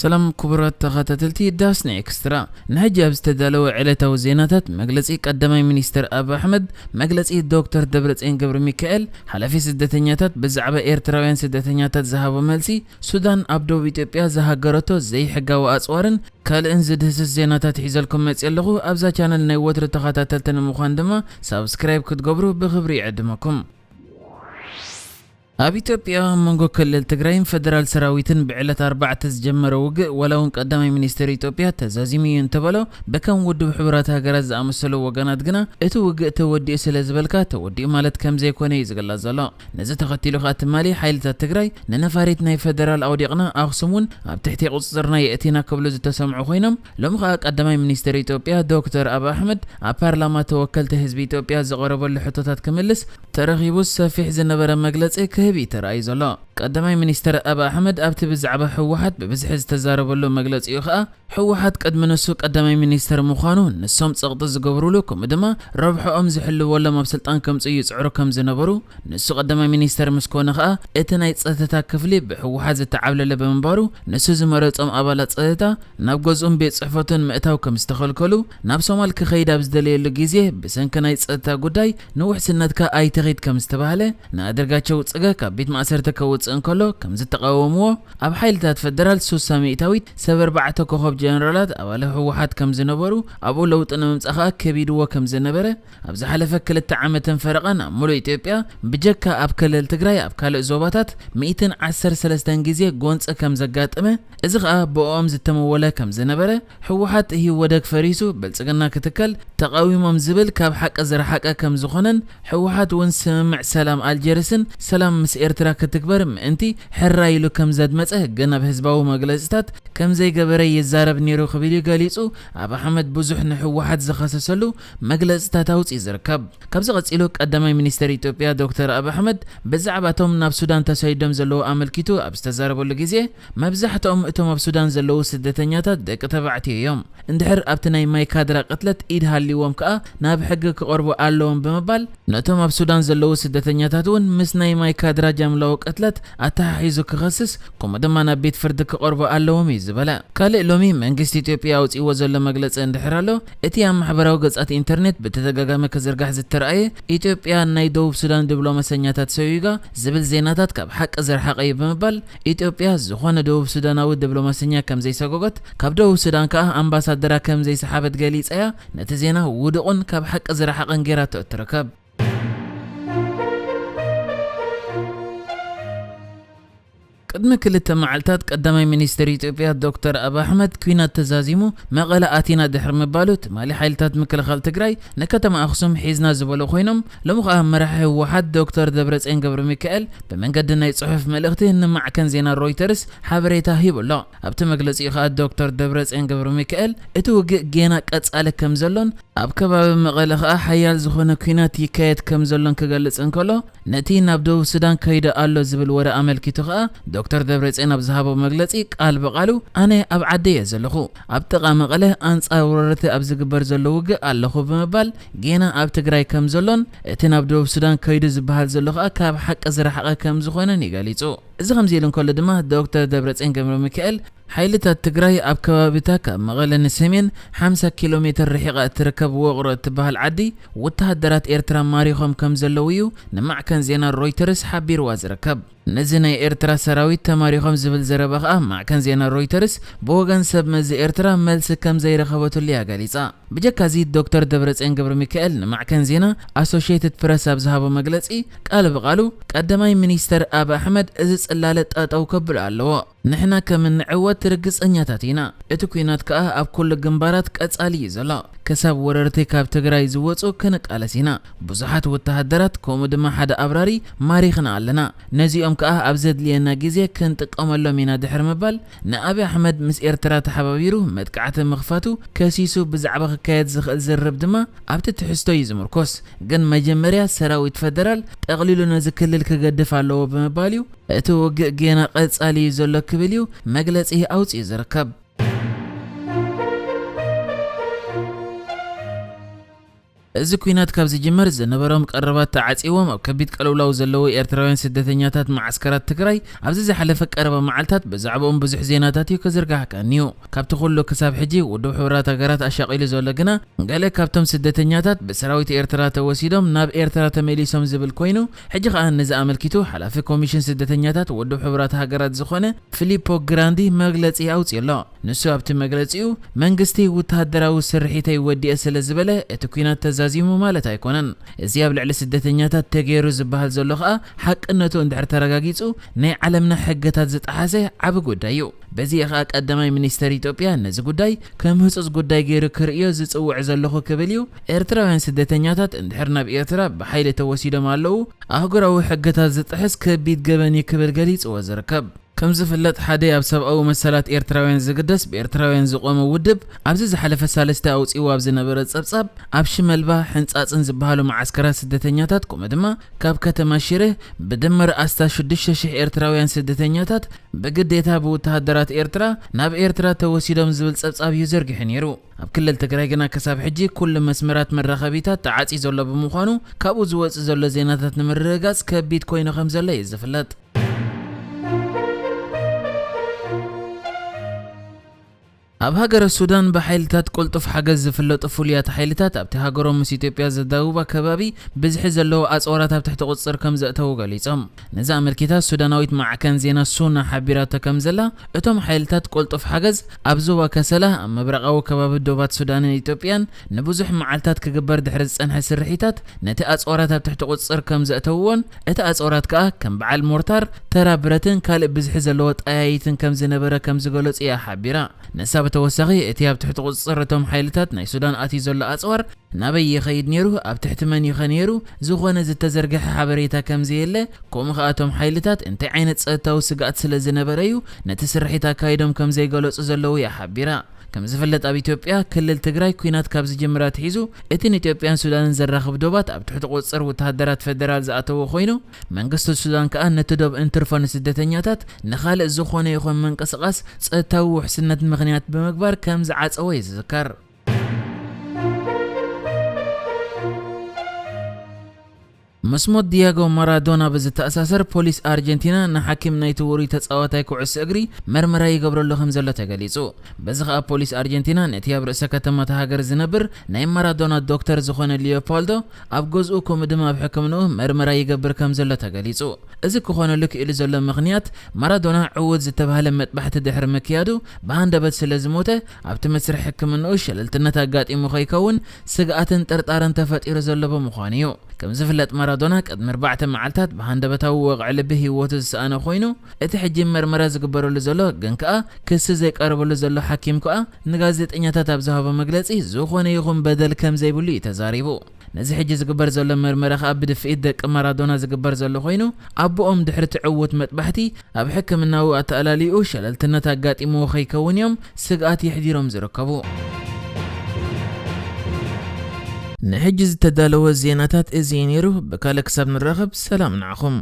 ሰላም ክቡራት ተኸታተልቲ ዳስና ኤክስትራ፣ ንሕጂ ኣብ ዝተዳለወ ዕለታዊ ዜናታት፣ መግለጺ ቀዳማይ ሚኒስትር ኣብ ኣሕመድ፣ መግለጺ ዶክተር ደብረጽዮን ገብረ ሚካኤል፣ ሓላፊ ስደተኛታት ብዛዕባ ኤርትራውያን ስደተኛታት ዝሃቦ መልሲ፣ ሱዳን ኣብ ደቡብ ኢትዮጵያ ዝሃገረቶ ዘይሕጋዊ ኣጽዋርን ካልእን ዝድህስስ ዜናታት ሒዘልኩም መጽየ ኣለኹ። ኣብዛ ቻነል ናይ ወትሩ ተኸታተልቲ ንምዃን ድማ ሳብስክራይብ ክትገብሩ ብኽብሪ ይዕድመኩም። ኣብ ኢትዮጵያ ኣብ መንጎ ክልል ትግራይን ፌደራል ሰራዊትን ብዕለት ኣርባዕተ ዝጀመረ ውግእ፣ ዋላ እውን ቀዳማይ ሚኒስትር ኢትዮጵያ ተዛዚሙ እዩ እንተበሎ፣ ብከም ውድብ ሕቡራት ሃገራት ዝኣመሰሉ ወገናት ግና እቲ ውግእ ተወዲኡ ስለ ዝበልካ ተወዲኡ ማለት ከም ዘይኮነ እዩ ዝግለጽ ዘሎ። ነዚ ተኸቲሉ ከኣ ትማሊ ሓይልታት ትግራይ ንነፋሪት ናይ ፌደራል ኣውዲቕና፣ ኣኽሱም እውን ኣብ ትሕቲ ቁጽጽርና የእቲና ክብሉ ዝተሰምዑ ኮይኖም፣ ሎሚ ከኣ ቀዳማይ ሚኒስትር ኢትዮጵያ ዶክተር ኣብ ኣሕመድ ኣብ ፓርላማ ተወከልቲ ህዝቢ ኢትዮጵያ ዝቐረበሉ ሕቶታት ክምልስ ተረኺቡ ሰፊሕ ዝነበረ መግለጺ ክህብ እዩ ተራእዩ ዘሎ። ቀዳማይ ሚኒስትር ኣብ ኣሕመድ ኣብቲ ብዛዕባ ህወሓት ብብዝሒ ዝተዛረበሉ መግለጺኡ ከኣ፣ ህወሓት ቅድሚ ንሱ ቀዳማይ ሚኒስትር ምዃኑ፣ ንሶም ጸቕጢ ዝገብሩሉ፣ ከምኡ ድማ ረብሕኦም ዝሕልወሎም ኣብ ስልጣን ከምጽኡ ይጽዕሩ ከም ዝነበሩ፣ ንሱ ቀዳማይ ሚኒስተር ምስ ኮነ ኸኣ፣ እቲ ናይ ጸጥታ ክፍሊ ብህወሓት ዝተዓብለለ ብምንባሩ፣ ንሱ ዝመረጾም ኣባላት ጸጥታ ናብ ገዝኡን ቤት ጽሕፈቱን ምእታው ከም ዝተኸልከሉ፣ ናብ ሶማል ክኸይድ ኣብ ዝደለየሉ ግዜ ብሰንኪ ናይ ጸጥታ ጉዳይ ንውሕስነትካ ኣይትኺድ ከም ዝተባህለ፣ ንኣንዳርጋቸው ጽገ ካብ ቤት ማእሰርቲ ከውጽእ እንከሎ ከም ዝተቃወምዎ፣ ኣብ ሓይልታት ፈደራል ሱሳ ሚእታዊት ሰብ ኣርባዕተ ኮኾብ ጀነራላት ኣባላት ህወሓት ከም ዝነበሩ፣ ኣብኡ ለውጢ ንምምጻእ ኸኣ ከቢድዎ ከም ዝነበረ፣ ኣብ ዝሓለፈ ክልተ ዓመትን ፈረቓን ኣብ ሙሉእ ኢትዮጵያ ብጀካ ኣብ ክልል ትግራይ ኣብ ካልእ ዞባታት ሚእትን ዓሰርተ ሰለስተን ግዜ ጎንፂ ከም ዘጋጠመ፣ እዚ ኸኣ ብእኦም ዝተመወለ ከም ዝነበረ፣ ህወሓት ኢህወደግ ፈሪሱ ብልፅግና ክትከል ተቓዊሞም ዝብል ካብ ሓቂ ዝረሓቀ ከም ዝኾነን፣ ህወሓት እውን ስምምዕ ሰላም ኣልጀርስን ሰላም ምስ ኤርትራ ክትግበር ምእንቲ ሕራይ ኢሉ ከም ዘድመፀ ግን ኣብ ህዝባዊ መግለፅታት ከም ዘይገበረ ይዛረብ ነይሩ ክብል እዩ ገሊፁ። ኣብ ኣሕመድ ብዙሕ ንህወሓት ዝኸሰሰሉ መግለጽታት ኣውጺኡ ዝርከብ። ካብዚ ቀጺሉ ቀዳማይ ሚኒስተር ኢትዮጵያ ዶክተር ኣብ ኣሕመድ ብዛዕባ እቶም ናብ ሱዳን ተሰዲዶም ዘለዉ ኣመልኪቱ ኣብ ዝተዛረበሉ ግዜ፣ መብዛሕትኦም እቶም ኣብ ሱዳን ዘለዉ ስደተኛታት ደቂ ተባዕትዮ እዮም። እንድሕር ኣብቲ ናይ ማይ ካድራ ቅትለት ኢድ ሃልይዎም ከኣ ናብ ሕጊ ክቐርቡ ኣለዎም ብምባል፣ ነቶም ኣብ ሱዳን ዘለዉ ስደተኛታት እውን ምስ ናይ ማይ ካድራ ጃምላዊ ቅትለት ኣተሓሒዙ ክኸስስ፣ ከምኡ ድማ ናብ ቤት ፍርዲ ክቐርቡ ኣለዎም እዩ ዝበለ። ካልእ ሎሚ መንግስቲ ኢትዮጵያ ኣውጺእዎ ዘሎ መግለጺ እንድሕር ኣሎ፣ እቲ ኣብ ማሕበራዊ ገጻት ኢንተርኔት ብተደጋጋሚ ክዝርጋሕ ዝተራእየ፣ ኢትዮጵያ ናይ ደቡብ ሱዳን ዲፕሎማሰኛታት ሰጒጋ ዝብል ዜናታት ካብ ሓቂ ዝረሓቐ እዩ ብምባል፣ ኢትዮጵያ ዝኾነ ደቡብ ሱዳናዊ ዲፕሎማሰኛ ከም ዘይሰጎገት፣ ካብ ደቡብ ሱዳን ከኣ ኣምባሳደራ ከም ዘይሰሓበት ገሊጻ እያ ነቲ ዜና ውዱቕን ካብ ሓቂ ዝረሓቐን ጌራቶ እትርከብ። ቅድሚ ክልተ መዓልታት ቀዳማይ ሚኒስትር ኢትዮጵያ ዶክተር ኣብ ኣሕመድ፣ ኲናት ተዛዚሙ መቐለ ኣቲና ድሕሪ ምባሉ፣ ትማሊ ሓይልታት ምክልኻል ትግራይ ንከተማ ኣኽሱም ሒዝና ዝበሉ ኮይኖም፣ ሎሚ ኸኣ መራሒ ህወሓት ዶክተር ደብረጽዮን ገብረ ሚካኤል ብመንገዲ ናይ ጽሑፍ መልእኽቲ ንማዕከን ዜና ሮይተርስ ሓበሬታ ሂቡ ኣሎ። ኣብቲ መግለጺኡ ኸኣ ዶክተር ደብረጽዮን ገብረ ሚካኤል፣ እቲ ውግእ ጌና ቀጻሊ ከም ዘሎን ኣብ ከባቢ መቐለ ኸኣ ሓያል ዝኾነ ኲናት ይካየድ ከም ዘሎን ክገልጽ እንከሎ፣ ነቲ ናብ ደቡብ ሱዳን ከይደ ኣሎ ዝብል ወረ ኣመልኪቱ ኸኣ፣ ዶክተር ደብረጽዮን ኣብ ዝሃቦ መግለጺ ቃል ብቓሉ፣ "ኣነ ኣብ ዓደይ እየ ዘለኹ። ኣብ ጥቓ መቐለ ኣንጻር ወረርቲ ኣብ ዝግበር ዘሎ ውግእ ኣለኹ" ብምባል፣ ጌና ኣብ ትግራይ ከም ዘሎን፣ እቲ ናብ ደቡብ ሱዳን ከይዱ ዝበሃል ዘሎ ኸኣ ካብ ሓቂ ዝረሓቐ ከም ዝኾነን እዩ ገሊጹ። እዚ ከምዚ ኢሉ እንከሎ ድማ፣ ዶክተር ደብረጽዮን ገብረ ሚካኤል፣ ሓይልታት ትግራይ ኣብ ከባቢታ ካብ መቐለ ንሰሜን ሓምሳ ኪሎ ሜትር ርሒቓ እትርከብ ውቕሮ እትበሃል ዓዲ ወተሃደራት ኤርትራ ማሪኾም ከም ዘለዉ እዩ ንማዕከን ዜና ሮይተርስ ሓቢርዋ ዝርከብ። ነዚ ናይ ኤርትራ ሰራዊት ተማሪኾም ዝብል ዘረባ ኸኣ ማዕከን ዜና ሮይተርስ ብወገን ሰብ መዚ ኤርትራ መልሲ ከም ዘይረኸበትሉ እያ ገሊጻ። ብጀካዚ ዶክተር ደብረጽዮን ገብረ ሚካኤል ንማዕከን ዜና ኣሶሽየትድ ፕረስ ኣብ ዝሃቦ መግለጺ ቃል ብቓሉ ቀዳማይ ሚኒስተር ኣብ ኣሕመድ እዚ ጽላለ ጠጠው ከብሎ ኣለዎ። ንሕና ከም እንዕወት ርግጸኛታት ኢና። እቲ ኲናት ከኣ ኣብ ኩሉ ግንባራት ቀጻሊ እዩ ዘሎ። ክሳብ ወረርቲ ካብ ትግራይ ዝወጹ ክንቃለስ ኢና። ብዙሓት ወተሃደራት ከምኡ ድማ ሓደ ኣብራሪ ማሪኽና ኣለና። ነዚኦም ከኣ ኣብ ዘድልየና ግዜ ክንጥቀመሎም ኢና ድሕሪ ምባል፣ ንኣብይ ኣሕመድ ምስ ኤርትራ ተሓባቢሩ መጥቃዕቲ ምኽፋቱ ከሲሱ ብዛዕባ ክካየድ ዝኽእል ዝርርብ ድማ ኣብቲ ትሕዝቶ እዩ ዝምርኮስ። ግን መጀመርያ ሰራዊት ፈደራል ጠቕሊሉ ነዚ ክልል ክገድፍ ኣለዎ ብምባል እዩ እቲ ውግእ ጌና ቀጻሊ እዩ ዘሎ ክብል እዩ መግለጺ ኣውጺኡ ዝርከብ። እዚ ኲናት ካብ ዝጅመር ዝነበሮም ቀረባት ተዓጺዎም ኣብ ከቢድ ቅልውላው ዘለዉ ኤርትራውያን ስደተኛታት መዓስከራት ትግራይ ኣብዚ ዝሓለፈ ቀረባ መዓልታት ብዛዕባኦም ብዙሕ ዜናታት እዩ ከዝርጋሕካ ነይሩ። ካብቲ ኩሉ ክሳብ ሕጂ ውድብ ሕቡራት ሃገራት ኣሻቒሉ ዘሎ ግና ገለ ካብቶም ስደተኛታት ብሰራዊት ኤርትራ ተወሲዶም ናብ ኤርትራ ተመሊሶም ዝብል ኮይኑ፣ ሕጂ ከኣ ነዚ ኣመልኪቱ ሓላፊ ኮሚሽን ስደተኛታት ውድብ ሕቡራት ሃገራት ዝኾነ ፊሊፖ ግራንዲ መግለጺ ኣውጺኡ ኣሎ። ንሱ ኣብቲ መግለጺኡ፣ መንግስቲ ውተሃደራዊ ስርሒተይ ወዲኤ ስለ ዝበለ እቲ ኲናት ተዛዚሙ ማለት ኣይኮነን። እዚ ኣብ ልዕሊ ስደተኛታት ተገይሩ ዝበሃል ዘሎ ከኣ ሓቅነቱ እንድሕር ተረጋጊጹ ናይ ዓለምና ሕግታት ዝጠሓሰ ዓቢ ጉዳይ እዩ። በዚ ከኣ ቀዳማይ ሚኒስተር ኢትዮጵያ ነዚ ጉዳይ ከም ህጹጽ ጉዳይ ገይሩ ክርእዮ ዝጽውዕ ዘለኹ ክብል እዩ። ኤርትራውያን ስደተኛታት እንድሕር ናብ ኤርትራ ብሓይሊ ተወሲዶም ኣለዉ፣ ኣህጉራዊ ሕግታት ዝጥሕስ ከቢድ ገበን እዩ ክብል ገሊጽዎ ዝርከብ። ከም ዝፍለጥ ሓደ ኣብ ሰብኣዊ መሰላት ኤርትራውያን ዝግደስ ብኤርትራውያን ዝቖመ ውድብ ኣብዚ ዝሓለፈ ሳልስቲ ኣውጺእዎ ኣብ ዝነበረ ጸብጻብ ኣብ ሽመልባ ሕንጻጽን ዝበሃሉ መዓስከራት ስደተኛታት ከምኡ ድማ ካብ ከተማ ሽረ ብድምር ኣስታት ሽዱሽተ ሽሕ ኤርትራውያን ስደተኛታት ብግዴታ ብወተሃደራት ኤርትራ ናብ ኤርትራ ተወሲዶም ዝብል ጸብጻብ እዩ ዘርጊሑ ነይሩ። ኣብ ክልል ትግራይ ግና ክሳብ ሕጂ ኩሉ መስመራት መራኸቢታት ተዓጽዩ ዘሎ ብምዃኑ ካብኡ ዝወጽእ ዘሎ ዜናታት ንምርግጋጽ ከቢድ ኮይኑ ከም ዘሎ እዩ ዝፍለጥ። ኣብ ሃገረ ሱዳን ብሓይልታት ቅልጡፍ ሓገዝ ዝፍለጡ ፍሉያት ሓይልታት ኣብቲ ሃገሮም ምስ ኢትዮጵያ ዘዳውባ ከባቢ ብዝሒ ዘለዎ ኣጽዋራት ኣብ ትሕቲ ቁጽጽር ከም ዘእተዉ ገሊጾም። ነዚ ኣመልኪታ ሱዳናዊት ማዕከን ዜና ሱና ሓቢራቶ ከም ዘላ፣ እቶም ሓይልታት ቅልጡፍ ሓገዝ ኣብ ዞባ ከሰላ ኣብ ምብራቓዊ ከባቢ ዶባት ሱዳንን ኢትዮጵያን ንብዙሕ መዓልታት ክግበር ድሕሪ ዝጸንሐ ስርሒታት ነቲ ኣጽዋራት ኣብ ትሕቲ ቁጽጽር ከም ዘእተውዎን እቲ ኣጽዋራት ከኣ ከም በዓል ሞርታር፣ ተራ ብረትን ካልእ ብዝሒ ዘለዎ ጠያይትን ከም ዝነበረ ከም ዝገለጹ እያ ሓቢራ። ንሳ ብተወሳኺ እቲ ኣብ ትሕቲ ቁጽጽር እቶም ሓይልታት ናይ ሱዳን ኣትዩ ዘሎ ኣጽዋር ናበይ ይኸይድ ነይሩ፣ ኣብ ትሕቲ መን ይኸ ነይሩ፣ ዝኾነ ዝተዘርግሐ ሓበሬታ ከም ዘየለ፣ ከምኡ ኸኣ እቶም ሓይልታት እንታይ ዓይነት ጸጥታዊ ስግኣት ስለ ዝነበረ እዩ ነቲ ስርሒት ኣካይዶም ከም ዘይገለጹ ዘለዉ እያ ሓቢራ። ከም ዝፍለጥ ኣብ ኢትዮጵያ ክልል ትግራይ ኲናት ካብ ዝጅምር ኣትሒዙ እቲ ንኢትዮጵያን ሱዳንን ዘራኽብ ዶባት ኣብ ትሕቲ ቁጽጽር ወተሃደራት ፌደራል ዝኣተወ ኮይኑ መንግስቲ ሱዳን ከኣ ነቲ ዶብ እንትርፎ ንስደተኛታት ንኻልእ ዝኾነ ይኹን ምንቅስቓስ ጸጥታዊ ውሕስነት ምኽንያት ብምግባር ከም ዝዓጸወ ይዝከር። ምስ ሞት ዲያጎ ማራዶና ብዝተኣሳሰር ፖሊስ ኣርጀንቲና ንሓኪም ናይቲ ውሩይ ተጻዋታይ ኩዕሶ እግሪ መርመራ ይገብረሉ ከም ዘሎ ተገሊጹ። በዚ ከኣ ፖሊስ ኣርጀንቲና ነቲ ኣብ ርእሰ ከተማ እታ ሃገር ዝነብር ናይ ማራዶና ዶክተር ዝኾነ ሊዮፖልዶ ኣብ ገዝኡ ከምኡ ድማ ኣብ ሕክምንኡ መርመራ ይገብር ከም ዘሎ ተገሊጹ። እዚ ክኾነሉ ክኢሉ ዘሎ ምኽንያት ማራዶና ዕዉት ዝተባህለ መጥባሕቲ ድሕሪ ምክያዱ ብሃንደበት ስለ ዝሞተ ኣብቲ መስርሕ ሕክምንኡ ሸለልትነት ኣጋጢሙ ከይከውን ስግኣትን ጥርጣረን ተፈጢሩ ዘሎ ብምዃኑ እዩ። ከም ዝፍለጥ ማራዶና ቅድሚ ኣርባዕተ መዓልታት ብሃንደበታዊ ወቕዒ ልቢ ህይወቱ ዝሰኣነ ኮይኑ እቲ ሕጂ መርመራ ዝግበረሉ ዘሎ ግን ከኣ ክሲ ዘይቀርበሉ ዘሎ ሓኪም ከኣ ንጋዜጠኛታት ኣብ ዝሃቦ መግለጺ ዝኾነ ይኹን በደል ከም ዘይብሉ እዩ ተዛሪቡ። ነዚ ሕጂ ዝግበር ዘሎ መርመራ ከኣ ብድፍኢት ደቂ ማራዶና ዝግበር ዘሎ ኮይኑ ኣቦኦም ድሕሪ እቲ ዕዉት መጥባሕቲ ኣብ ሕክምናዊ ኣተኣላሊኡ ሸለልትነት ኣጋጢምዎ ከይከውን እዮም ስግኣት የሕዲሮም ዝርከቡ። ንሕጂ ዝተዳለወ ዜናታት እዚ እዩ ነይሩ። ብካልእ ክሳብ ንራኸብ ሰላም ንዓኹም።